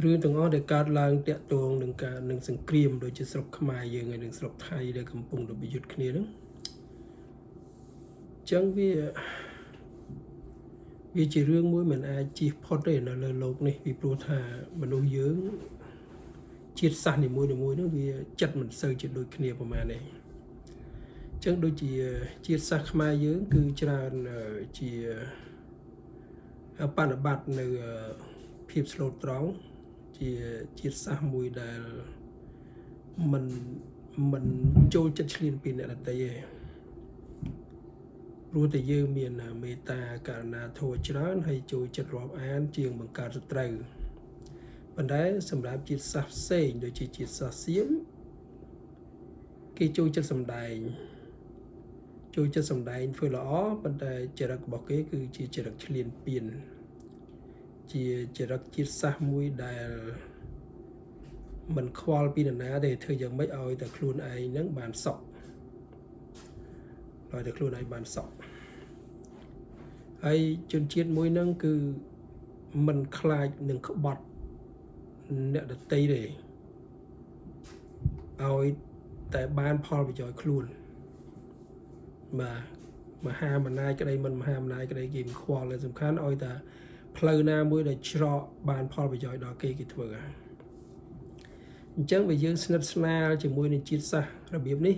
រឿងទាំងអស់ដែលកើតឡើងតាក់ទងនឹងការនឹងសង្គ្រាមដូចជាស្រុកខ្មែរយើងហើយនិងស្រុកថៃដែលកំពុងតែប្រយុទ្ធគ្នាហ្នឹងអញ្ចឹងវាវាជារឿងមួយមិនអាចជៀសផុតទេនៅលើលោកនេះពីព្រោះថាមនុស្សយើងជាតិសាសន៍នីមួយៗហ្នឹងវាចិត្តមិនសូវជាដូចគ្នាប្រហែលទេអញ្ចឹងដូចជាជាតិសាសន៍ខ្មែរយើងគឺច្រើនជាបប្រតិបត្តិនៅភាពស្លូតត្រង់ជាជាតិសាសន៍មួយដែលមិនមិនចូលចិត្តឈ្លានពានអ្នកដទៃទេព្រោះតែយើងមានមេត្តាករុណាធម៌ច្រើនហើយចូលចិត្តរាប់អានជាងបង្កើតសត្រូវប៉ុន្តែសម្រាប់ជាតិសាសន៍ផ្សេងដូចជាជាតិសាសន៍សៀមគេចូលចិត្តសម្ដែងចូលចិត្តសម្ដែងធ្វើល្អប៉ុន្តែចរិតរបស់គេគឺជាចរិតឈ្លានពានជាចរិតជាតិសាសន៍មួយដែលមិនខ្វល់ពីនរណាទេធ្វើយ៉ាងម៉េចឲ្យតែខ្លួនឯងនឹងបានសុខឲ្យតែខ្លួនឯងបានសុខហើយជនជាតិមួយនឹងគឺមិនខ្លាចនឹងក្បត់អ្នកដទៃទេឲ្យតែបានផលប្រយោជន៍ខ្លួនបាទមហាអំណាចក្តីមិនមហាអំណាចក្តីគេមិនខ្វល់ទេសំខាន់ឲ្យតែផ្លូវណាមួយដែលច្រកបានផលប្រយោជន៍ដល់គេគេធ្វើអញ្ចឹងបើយើងស្និទ្ធស្នាលជាមួយនឹងជាតិសាសន៍របៀបនេះ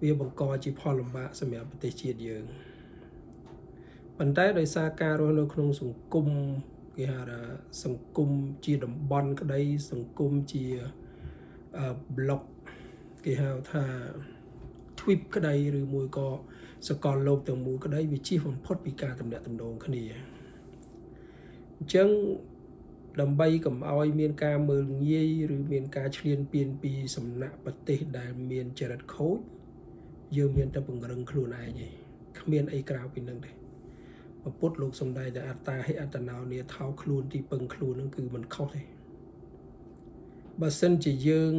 វាបង្កជាផលលំបាកសម្រាប់ប្រទេសជាតិយើងប៉ុន្តែដោយសារការរស់នៅក្នុងសង្គមគេហៅថាសង្គមជាតំបន់ក្តីសង្គមជាប្លុកគេហៅថាទ្វីបក្តីឬមួយក៏សកលលោកទាំងមូលក្តីវាជៀសបំផុតពីការទំនាក់ទំនងគ្នាអញ្ចឹងដើម្បីកុំឲ្យមានការមើលងាយឬមានការឈ្លានពានពីសំណាក់ប្រទេសដែលមានចរិតខូចយើងមានតែពង្រឹងខ្លួនឯងឯងគ្មានអីក្រៅពីនឹងទេពុទ្ធលោកសំដែងតែអត្តាហិអត្តនោនាថោខ្លួនទីពឹងខ្លួននឹងគឺមិនខុសទេបើសិនជាយើង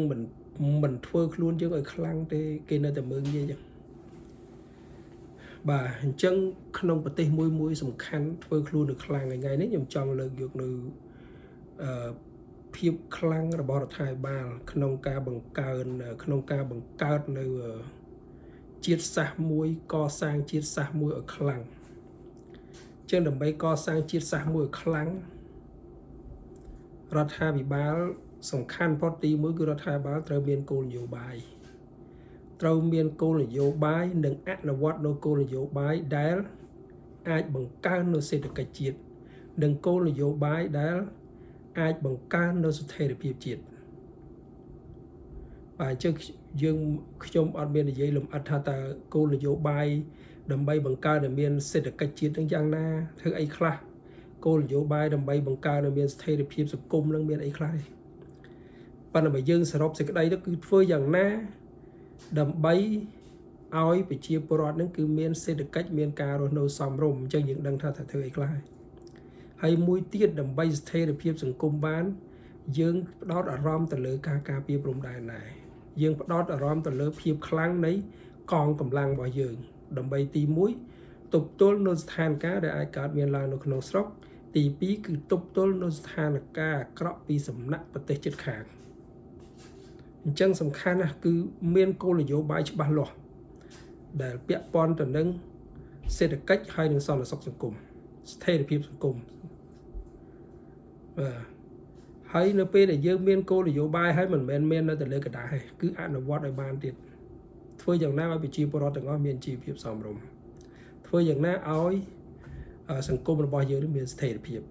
មិនធ្វើខ្លួនយើងឲ្យខ្លាំងទេគេនៅតែមើលងាយចឹងបាទអញ្ចឹងក្នុងប្រទេសមួយមួយសំខាន់ធ្វើខ្លួននៅខ្លាំងថ្ងៃនេះខ្ញុំចង់លើកយកនៅអឺភាពខ្លាំងរបស់រដ្ឋាភិបាលក្នុងការបង្កើនក្នុងការបង្កើតនៅជាតិសាសន៍មួយកសាងជាតិសាសន៍មួយឲ្យខ្លាំងចឹងដើម្បីកសាងជាតិសាសន៍មួយឲ្យខ្លាំងរដ្ឋាភិបាលសំខាន់ផុតទី1គឺរដ្ឋាភិបាលត្រូវមានគោលនយោបាយត្រូវមានគោលនយោបាយនិងអនុវត្តនៅគោលនយោបាយដែលអាចបង្កើននូវសេដ្ឋកិច្ចជាតិនិងគោលនយោបាយដែលអាចបង្កើននូវស្ថិរភាពជាតិបាទអញ្ចឹងយើងខ្ញុំអត់មាននិយាយលម្អិតថាតើគោលនយោបាយដើម្បីបង្កើនឲ្យមានសេដ្ឋកិច្ចជាតិនឹងយ៉ាងណាធ្វើអីខ្លះគោលនយោបាយដើម្បីបង្កើនឲ្យមានស្ថិរភាពសង្គមនឹងមានអីខ្លះទេប៉ុន្តែបើយើងសរុបសេចក្តីទៅគឺធ្វើយ៉ាងណាដើម្បីឲ្យប្រជាពលរដ្ឋនឹងគឺមានសេដ្ឋកិច្ចមានការរស់នៅសមរម្យអញ្ចឹងយើងដឹងថាថាធ្វើអីខ្លះហើយមួយទៀតដើម្បីស្ថិរភាពសង្គមបានយើងផ្ដោតអារម្មណ៍ទៅលើការការពារព្រំដែនដែរយើងផ្ដោតអារម្មណ៍ទៅលើភាពខ្លាំងនៃកងកម្លាំងរបស់យើងដើម្បីទី1ទប់ទល់នៅស្ថានភាពដែលអាចកើតមានឡើងនៅក្នុងស្រុកទី2គឺទប់ទល់នៅស្ថានភាពអាក្រក់ពីសំណាក់ប្រទេសជិតខាងអញ្ចឹងសំខាន់ណាស់គឺមានគោលនយោបាយច្បាស់លាស់ដែលពាក់ព័ន្ធទៅនឹងសេដ្ឋកិច្ចហើយនិងសន្តិសុខសង្គមស្ថិរភាពសង្គមបាទហើយនៅពេលដែលយើងមានគោលនយោបាយហើយមិនមែនមាននៅតែលើក្រដាសទេគឺអនុវត្តឲ្យបានទៀតធ្វើយ៉ាងណាឲ្យប្រជាពលរដ្ឋទាំងអស់មានជីវភាពសមរម្យធ្វើយ៉ាងណាឲ្យសង្គមរបស់យើងនេះមានស្ថិរភាព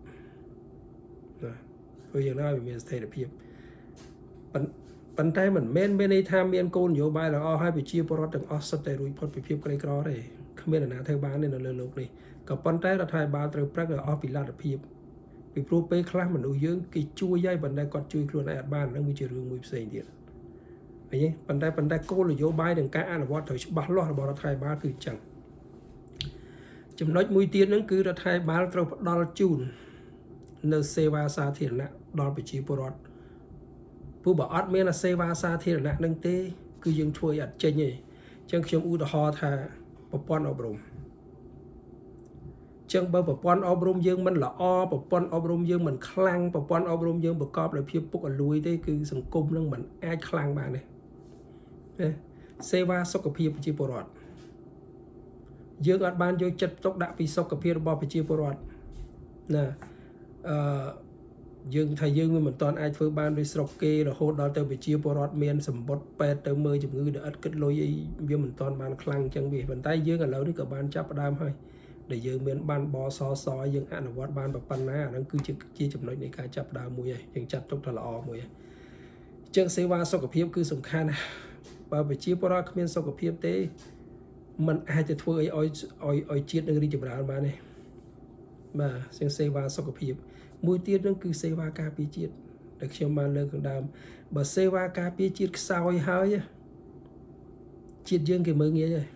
ណាធ្វើយ៉ាងណាឲ្យមានស្ថិរភាពប៉ុន្តែមិនមែនមានន័យថាមានគោលនយោបាយល្អហើយប្រជាពលរដ្ឋទាំងអស់សុទ្ធតែរួចផុតពីភាពក្រីក្រទេគ្មាននរណាធ្វើបានទេនៅលើលោកនេះក៏ប៉ុន្តែរដ្ឋាភិបាលត្រូវប្រឹងឲ្យអស់ពីលទ្ធភាពពីព្រោះពេលខ្លះមនុស្សយើងគេជួយហើយប៉ុន្តែគាត់ជួយខ្លួនឯងអត់បានហ្នឹងវាជារឿងមួយផ្សេងទៀតឃើញទេប៉ុន្តែគោលនយោបាយនិងការអនុវត្តត្រូវច្បាស់លាស់របស់រដ្ឋាភិបាលគឺអញ្ចឹងចំណុចមួយទៀតហ្នឹងគឺរដ្ឋាភិបាលត្រូវផ្ដល់ជូននៅសេវាសាធារណៈដល់ប្រជាពលរដ្ឋព្រោះបើអត់មានសេវាសាធារណៈនឹងទេគឺយើងធ្វើឲ្យអត់ចេញទេអញ្ចឹងខ្ញុំឧទាហរណ៍ថាប្រព័ន្ធអប់រំ ចឹងបើប្រព័ន្ធអប់រំយើងមិនល្អប្រព័ន្ធអប់រំយើងមិនខ្លាំងប្រព័ន្ធអប់រំយើងប្រកបដោយភាពពុករលួយទេគឺសង្គមនឹងមិនអាចខ្លាំងបានទេ។សេវាសុខភាពប្រជាពលរដ្ឋយើងអត់បានយកចិត្តទុកដាក់ពីសុខភាពរបស់ប្រជាពលរដ្ឋណា។អឺយើងថាយើងមិនទាន់អាចធ្វើបានដោយស្រុកគេរហូតដល់ទៅប្រជាពលរដ្ឋមានសម្បត្តិពេទ្យទៅមើលជំងឺដែលឥតគិតលុយអីវាមិនទាន់បានខ្លាំងអញ្ចឹងវាប៉ុន្តែយើងឥឡូវនេះក៏បានចាប់ផ្ដើមហើយដែលយើងមានបានបសសយើងអនុវត្តបានប៉ុណ្ណាអាហ្នឹងគឺជាជាចំណុចនៃការចាប់ផ្ដើមមួយហើយយើងចាត់ទុកថាល្អមួយហើយអញ្ចឹងសេវាសុខភាពគឺសំខាន់ណាស់បើប្រជាពលរដ្ឋគ្មានសុខភាពទេมันអាចទៅធ្វើអីឲ្យឲ្យឲ្យជាតិនឹងរីកចម្រើនបានទេបាទជាងសេវាសុខភាពមួយទៀតនឹងគឺសេវាការពារជាតិដែលខ្ញុំបានលើកខាងដើមបើសេវាការពារជាតិខ្សោយហើយជាតិយើងគេមើលងាយហើយ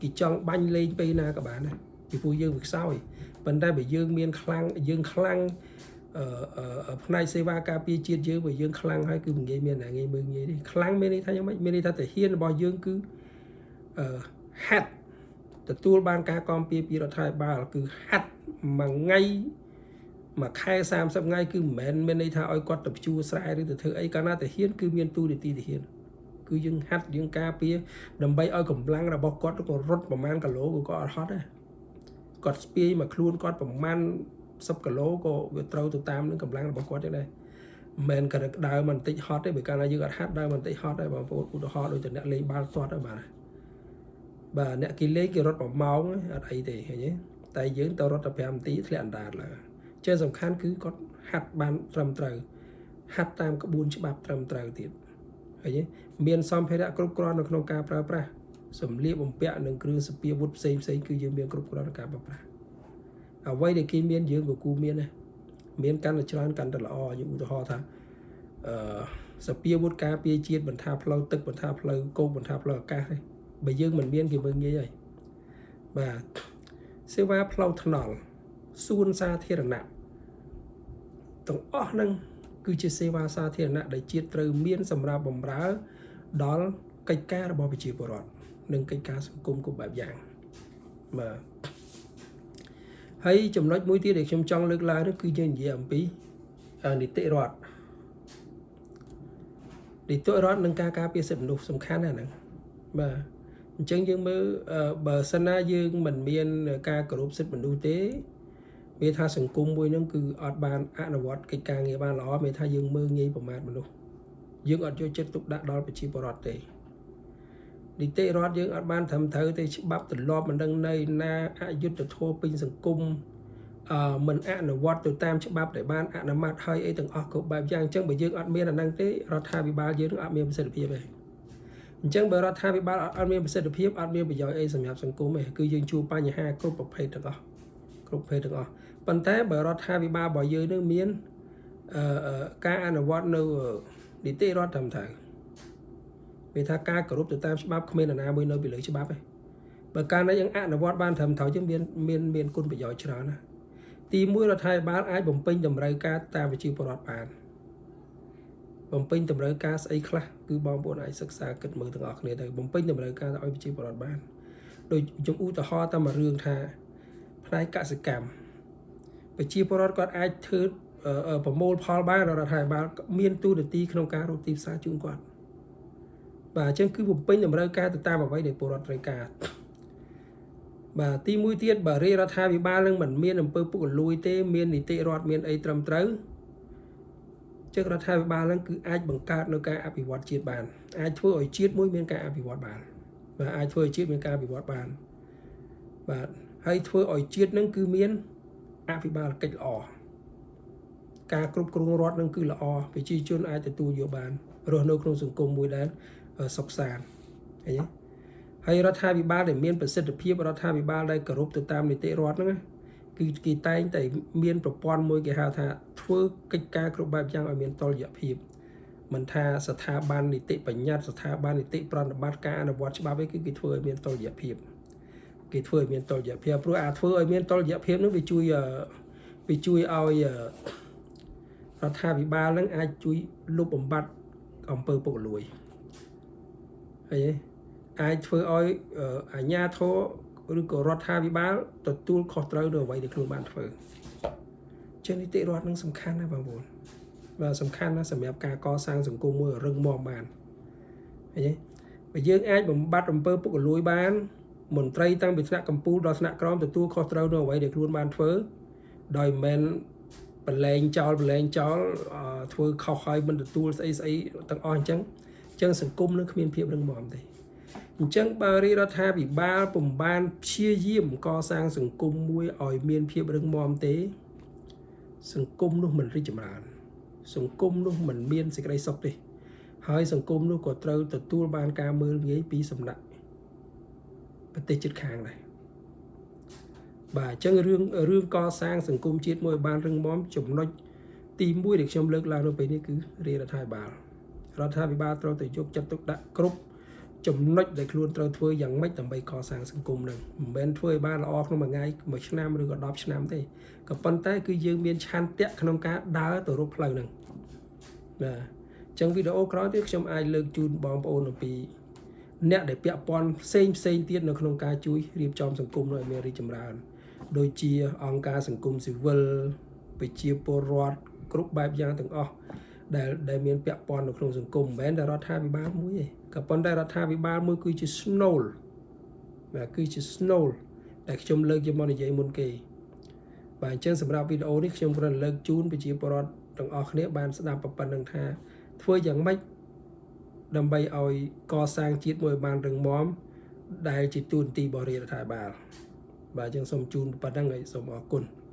គេចង់បាញ់លេងពេលណាក៏បានដែរពីព្រោះយើងវាខ្សោយប៉ុន្តែបើយើងមានខ្លាំងយើងខ្លាំងអឺផ្នែកសេវាការពារជាតិយើងបើយើងខ្លាំងហើយគឺមិនងាយមានអ្នកងាយមើលងាយទេខ្លាំងមានន័យថាយ៉ាងម៉េចមានន័យថាទាហានរបស់យើងគឺអឺហាត់ទទួលបានការគាំពារពីរដ្ឋាភិបាលគឺហាត់មួយថ្ងៃមួយខែ30ថ្ងៃគឺមិនមែនមានន័យថាឲ្យគាត់ទៅភ្ជួរស្រែឬទៅធ្វើអីកាលណាទាហានគឺមានទូនីតិទាហានគឺយើងហាត់យើងការពារដើម្បីឲ្យកម្លាំងរបស់គាត់ក៏រត់ប្រមាណគីឡូក៏គាត់អត់ហត់ដែរគាត់ស្ពាយមកខ្លួនគាត់ប្រមាណ10គីឡូក៏វាត្រូវទៅតាមនឹងកម្លាំងរបស់គាត់ទេដែរមិនមែនគាត់ដើរមិនបន្តិចហត់ទេបើកាលណាយើងអត់ហាត់ដើរមិនបន្តិចហត់ដែរបងប្អូនឧទាហរណ៍ដូចតែអ្នកលេងបាល់ទាត់ដែរបាទបាទអ្នកគេលេងគេរត់1ម៉ោងអត់អីទេឃើញទេតែយើងទៅរត់តែ5នាទីធ្លាក់អណ្ដាតឡើយចេះសំខាន់គឺគាត់ហាត់បានត្រឹមត្រូវហាត់តាមក្បួនច្បាប់ត្រឹមត្រូវទៀតឃើញទេមានសម្ភារៈគ្រប់គ្រាន់នៅក្នុងការប្រើប្រាស់សម្លៀកបំពាក់និងគ្រឿងសព្វាវុធផ្សេងផ្សេងគឺយើងមានគ្រប់គ្រាន់ក្នុងការប្រើប្រាស់អ្វីដែលគេមានយើងក៏គួរមានដែរមានកាន់តែច្រើនកាន់តែល្អយើងឧទាហរណ៍ថាអឺសព្វាវុធការពារជាតិបន្ថាផ្លូវទឹកបន្ថាផ្លូវគោកបន្ថាផ្លូវអាកាសទេបើយើងមិនមានគេមើលងាយហើយបាទសេវាផ្លូវថ្នល់សួនសាធារណៈទាំងអស់ហ្នឹងគឺជាសេវាសាធារណៈដែលជាតិត្រូវមានសម្រាប់បម្រើដល់កិច្ចការរបស់ប្រជាពលរដ្ឋនិងកិច្ចការសង្គមគ្រប់បែបយ៉ាងបាទហើយចំណុចមួយទៀតដែលខ្ញុំចង់លើកឡើងនោះគឺយើងនិយាយអំពីនីតិរដ្ឋនីតិរដ្ឋនិងការការពារសិទ្ធិមនុស្សសំខាន់ណាស់ហ្នឹងបាទអញ្ចឹងយើងមើលបើសិនណាយើងមិនមានការគោរពសិទ្ធិមនុស្សទេមានថាសង្គមមួយហ្នឹងគឺអត់បានអនុវត្តកិច្ចការងារបានល្អមានថាយើងមើលងាយប្រមាថមនុស្សយើងអត់យកចិត្តទុកដាក់ដល់ប្រជាពលរដ្ឋទេនីតិរដ្ឋយើងអត់បានត្រឹមត្រូវទេច្បាប់ទម្លាប់មិនដឹងនៅណាអយុត្តិធម៌ពេញសង្គមអឺមិនអនុវត្តទៅតាមច្បាប់ដែលបានអនុម័តហើយអីទាំងអស់គ្រប់បែបយ៉ាងអញ្ចឹងបើយើងអត់មានអាហ្នឹងទេរដ្ឋាភិបាលយើងនឹងអត់មានប្រសិទ្ធភាពទេអញ្ចឹងបើរដ្ឋាភិបាលអត់មានប្រសិទ្ធភាពអត់មានប្រយោជន៍អីសម្រាប់សង្គមទេគឺយើងជួបបញ្ហាគ្រប់ប្រភេទទាំងអស់គ្រប់ប្រភេទទាំងអស់ប៉ុន្តែបើរដ្ឋាភិបាលរបស់យើងនឹងមានអឺការអនុវត្តនៅនីតិរដ្ឋត្រឹមត្រូវវាថាការគោរពទៅតាមច្បាប់គ្មាននរណាមួយនៅពីលើច្បាប់ទេបើកាលណាយើងអនុវត្តបានត្រឹមត្រូវយើងមានមានមានគុណប្រយោជន៍ច្រើនណាទីមួយរដ្ឋាភិបាលអាចបំពេញតម្រូវការតាមប្រជាពលរដ្ឋបានបំពេញតម្រូវការស្អីខ្លះគឺបងប្អូនអាចសិក្សាគិតមើលទាំងអស់គ្នាទៅបំពេញតម្រូវការទៅឲ្យប្រជាពលរដ្ឋបានដូចខ្ញុំឧទាហរណ៍តាមមួយរឿងថាផ្នែកកសិកម្មប្រជាពលរដ្ឋគាត់អាចធ្វើប្រមូលផលបានរដ្ឋាភិបាលមានទូនាទីក្នុងការរកទីផ្សារជូនគាត់បាទអញ្ចឹងគឺបំពេញតម្រូវការទៅតាមអ្វីដែលពលរដ្ឋត្រូវការបាទទីមួយទៀតបើរាជរដ្ឋាភិបាលនឹងមិនមានអំពើពុករលួយទេមាននីតិរដ្ឋមានអីត្រឹមត្រូវជឹករដ្ឋាភិបាលនឹងគឺអាចបង្កើតនៅការអភិវឌ្ឍជាតិបានអាចធ្វើឲ្យជាតិមួយមានការអភិវឌ្ឍបានបាទអាចធ្វើឲ្យជាតិមានការអភិវឌ្ឍបានបាទហើយធ្វើឲ្យជាតិនឹងគឺមានអភិបាលកិច្ចល្អការគ្រប់គ្រងរដ្ឋនឹងគឺល្អប្រជាជនអាចទទួលយកបានរស់នៅក្នុងសង្គមមួយដែលសុខសាន្តឃើញទេហើយរដ្ឋាភិបាលដែលមានប្រសិទ្ធភាពរដ្ឋាភិបាលដែលគោរពទៅតាមនីតិរដ្ឋហ្នឹងគឺគេតែងតែមានប្រព័ន្ធមួយគេហៅថាធ្វើកិច្ចការគ្រប់បែបយ៉ាងឲ្យមានតុល្យភាពមិនថាស្ថាប័ននីតិបញ្ញត្តិស្ថាប័ននីតិប្រតិបត្តិការអនុវត្តច្បាប់ឯគឺគេធ្វើឲ្យមានតុល្យភាពគេធ្វើឲ្យមានតុល្យភាពព្រោះអាធ្វើឲ្យមានតុល្យភាពនោះវាជួយវាជួយឲ្យរដ្ឋាភិបាលនឹងអាចជួយលុបបំបាត់អំពើពុករលួយហើយអាចធ្វើឲ្យអាជ្ញាធរ ឬក៏រដ្ឋាភិបាលទទួលខុសត្រូវនៅអ្វីដែលខ្លួនបានធ្វើចឹងនីតិរដ្ឋនឹងសំខាន់ណាស់បងប្អូនបាទសំខាន់ណាស់សម្រាប់ការកសាងសង្គមមួយឲ្យរឹងមាំបានឃើញទេបើយើងអាចបំបត្តិអំពើពុករលួយបានមន្ត្រីតាំងពីថ្នាក់កម្ពូលដល់ថ្នាក់ក្រោមទទួលខុសត្រូវនៅអ្វីដែលខ្លួនបានធ្វើដោយមិនមែនប្រឡែងចោលប្រឡែងចោលធ្វើខុសហើយមិនទទួលស្អីស្អីទាំងអស់អញ្ចឹងអញ្ចឹងសង្គមនឹងគ្មានភាពរឹងមាំទេអញ្ចឹងបើរាជរដ្ឋាភិបាលពុំបានព្យាយាមកសាងសង្គមមួយឲ្យមានភាពរឹងមាំទេ សង្គមនោះមិនរីកចម្រើន សង្គមនោះមិនមានសេចក្តីសុខទេហើយសង្គមនោះក៏ត្រូវទទួលបានការមើលងាយពីសំណាក់ប្រទេសជិតខាងដែរបាទអញ្ចឹងរឿងរឿងកសាងសង្គមជាតិមួយឲ្យបានរឹងមាំចំណុចទី1ដែលខ្ញុំលើកឡើងនៅពេលនេះគឺរាជរដ្ឋាភិបាលរដ្ឋាភិបាលត្រូវតែយកចិត្តទុកដាក់គ្រប់ចំណុចដែលខ្លួនត្រូវធ្វើយ៉ាងម៉េចដើម្បីកសាងសង្គមនឹងមិនមែនធ្វើឲ្យបានល្អក្នុងមួយថ្ងៃមួយឆ្នាំឬក៏10ឆ្នាំទេក៏ប៉ុន្តែគឺយើងមានឆន្ទៈក្នុងការដើរទៅរកផ្លូវហ្នឹងបាទអញ្ចឹងវីដេអូក្រោយទៀតខ្ញុំអាចលើកជូនបងប្អូនអំពីអ្នកដែលពាក់ព័ន្ធផ្សេងផ្សេងទៀតនៅក្នុងការជួយរៀបចំសង្គមនោះឲ្យមានរីកចម្រើនដូចជាអង្គការសង្គមស៊ីវិលប្រជាពលរដ្ឋគ្រប់បែបយ៉ាងទាំងអស់ដែលដែលមានពាក់ព័ន្ធនៅក្នុងសង្គមមិនមែនតែរដ្ឋាភិបាលមួយទេក៏ប៉ុន្តែរដ្ឋាភិបាលមួយគឺជា ស្នូល បាទគឺជា ស្នូល ដែលខ្ញុំលើកយកមកនិយាយមុនគេបាទអញ្ចឹងសម្រាប់វីដេអូនេះខ្ញុំគ្រាន់តែលើកជូនប្រជាពលរដ្ឋទាំងអស់គ្នាបានស្ដាប់ប៉ុណ្្នឹងថាធ្វើយ៉ាងម៉េចដើម្បីឲ្យកសាងជាតិមួយឲ្យបានរឹងមាំដែលជាទូនទីបរិយារដ្ឋាភិបាលបាទអញ្ចឹងសូមជូនប៉ុណ្្នឹងហើយសូមអរគុណ។